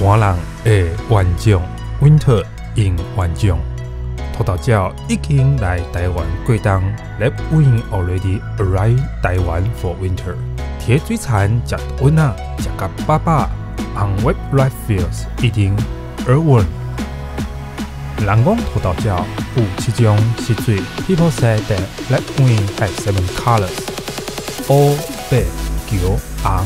寒人會完種，Winter in 完種。塗豆鳥已經來台灣過冬，Lapwing already arrived 台灣 for winter。佇水田食蚊仔，食甲飽飽。On wet rice fields eating earworm。人講塗豆鳥有七種色水，People say that lapwing has seven colors：烏、白、橘、紅、黃、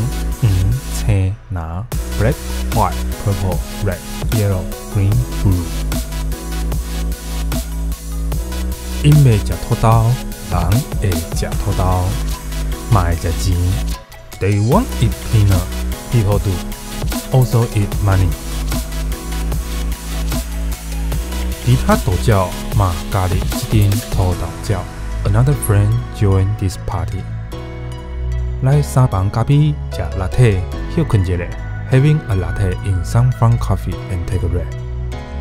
青、藍（black, white, purple, red, yellow, green, blue）。𪜶袂食土豆，人會食土豆，嘛會食錢。They won't eat peanut. People do also eat money. 其他渡鳥嘛加入這陣塗豆鳥。Another friend joined this party. 來三房咖啡食拿鐵，歇睏一下。Having a latte in 三房 coffee and take a rest.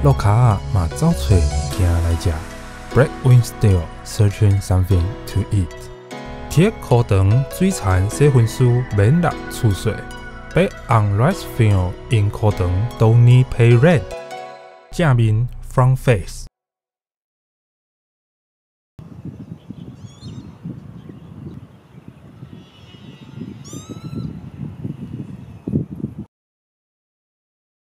鷺跤仔嘛走揣物件來食。Black-wing still searching something to eat. 佇箍長水田洗分書免納厝稅。Back on rice field in 箍長 don't need pay rent. 正面 front face。